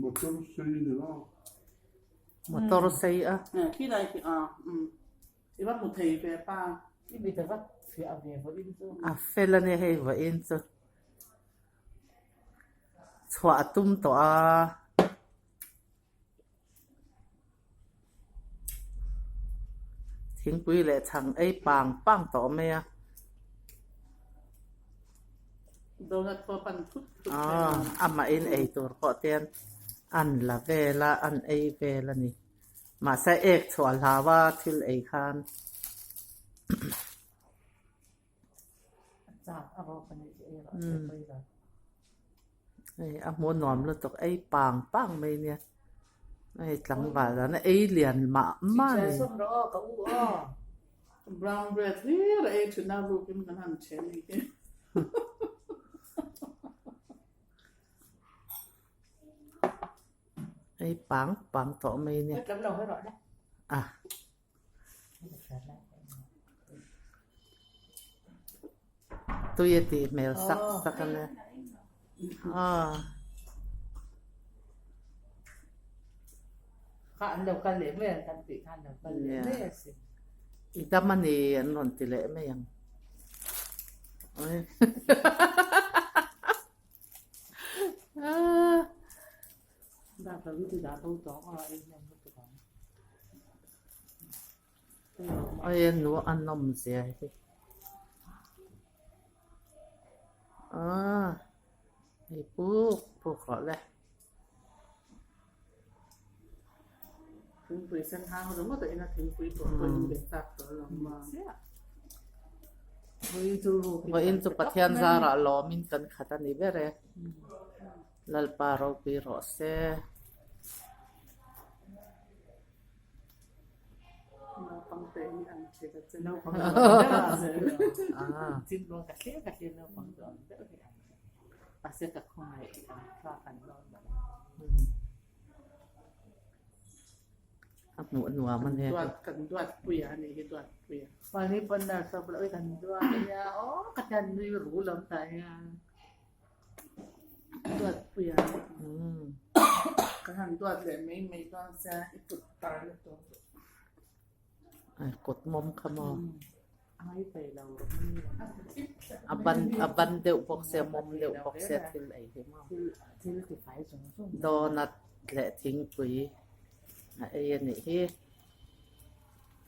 Motor sei ni lo. Motor sei a. Khi lai khi a i va hmu thei ve pa. I mit a va fiah ve vawiin chu. A fel a nia hei vawiin chu. Chhuah a tum tawh a. Thingpui leh chhang ei pang pang tawh mai a. Donut pawh pan thut thut thei a. Amahin ei tur pawh te hian an la vel a, an ei vel a ni. Mahse ek chhuah hlau a thil ei khan. Hei a hmuh nuam lutuk ei pang pang mai nia hei tlangval dan a ei lian mah mah a ni. Brown bread hlir a ei thin a rukin kan han then ni hi. Ei pang pang tawh mai nia. A. Tui a tih hmel sak sak a nia. Aw. I dam a ni an rawn ti leh mai ang. Ai a nu a nawm zia hi ah hei puk puk rawh le. Thingpui sen hang ringawt a in a thingpui pawh pawh in be chak tawh lo maw. Vawiin chu Pathian zarah lawmin kan khat a ni ber e. Lalpa ropui rawh se. A hmuh nuam a nia. Duatpuia kan han duat leh mai mai dawn sia i kut tar lutuk. Ai kut mawm kha maw. A ban a ban deuh bawk sia mawm deuh bawk sia thil ei hi maw. Donut leh thingpui a ei a nih hi.